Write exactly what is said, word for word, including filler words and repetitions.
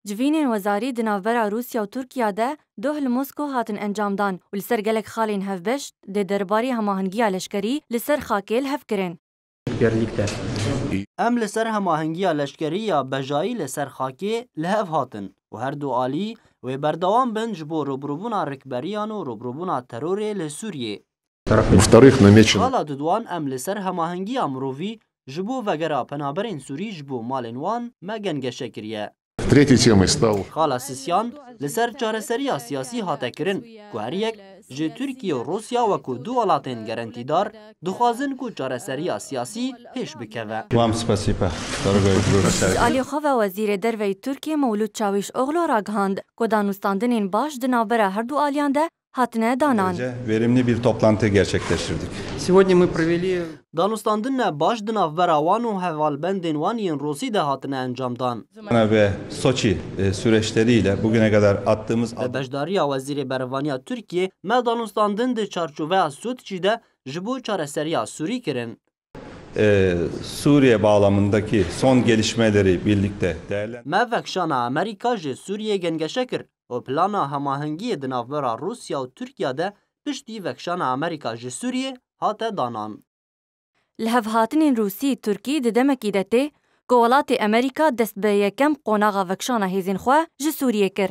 Civînên wezarî di navbera Rûsya û Tirkiya de doh li Mosko hatin encamdan û li ser gelek xalên hevbeş dê derbarê hemahengiya leşkerî li ser xakê li hev kirin. Em li ser hemahengiya leşkerî ya bejayî li ser xakê li hev hatin û her du alî wê berdewam bin ji bo rûbirûbûna rikberiyan û rûbirûbûna terorê li Sûriyê. Xala Dudwan, em li ser hemahengiya mirovî ji bo vegera penaberên Sûrî ji bo malên wan me gengeşe kiriye. Xala Sisyan, li ser çareseriya siyasî hate kirin ku her yek ji Tirkiye û Rûsya wekû du welatên gerentîdar dixwazin ku çareseriya siyasî pêş bikeve. Ji alî xwe ve Wezîrê Derve yê Tirkiyê Mewlûd Çawîşoglu ragihand ku danûstandinên baş di navbera her du aliyan de hatine danan. Verimli bir toplantı gerçekleştirdik. Danûstandine baş di navbera wan û hevalbendên wan yên Rûsî de hatine encamdan. Ve Soçi e, süreçleriyle bugüne kadar attığımız Bi beşdariya Wezîrê Berevaniya Tirkiyê me danûstandin di çarçoveya Soçî de ji bo çareseriya Sûrî kirin. e, Suriye bağlamındaki son gelişmeleri birlikte değerlendirdik. Me vekşana Amerîka ji Sûriyê gengeşe kir û plana hemahengiyê di navbera Rûsya û Tirkiya de piştî vekşana Amerîka ji Sûriyê hate danan. Lihevhatinên Rûsî-Tirkî di demekî de tê ku welatê Amerîka dest bi yekem qonaxa vekşana hêzên xwe ji Sûriyê kir.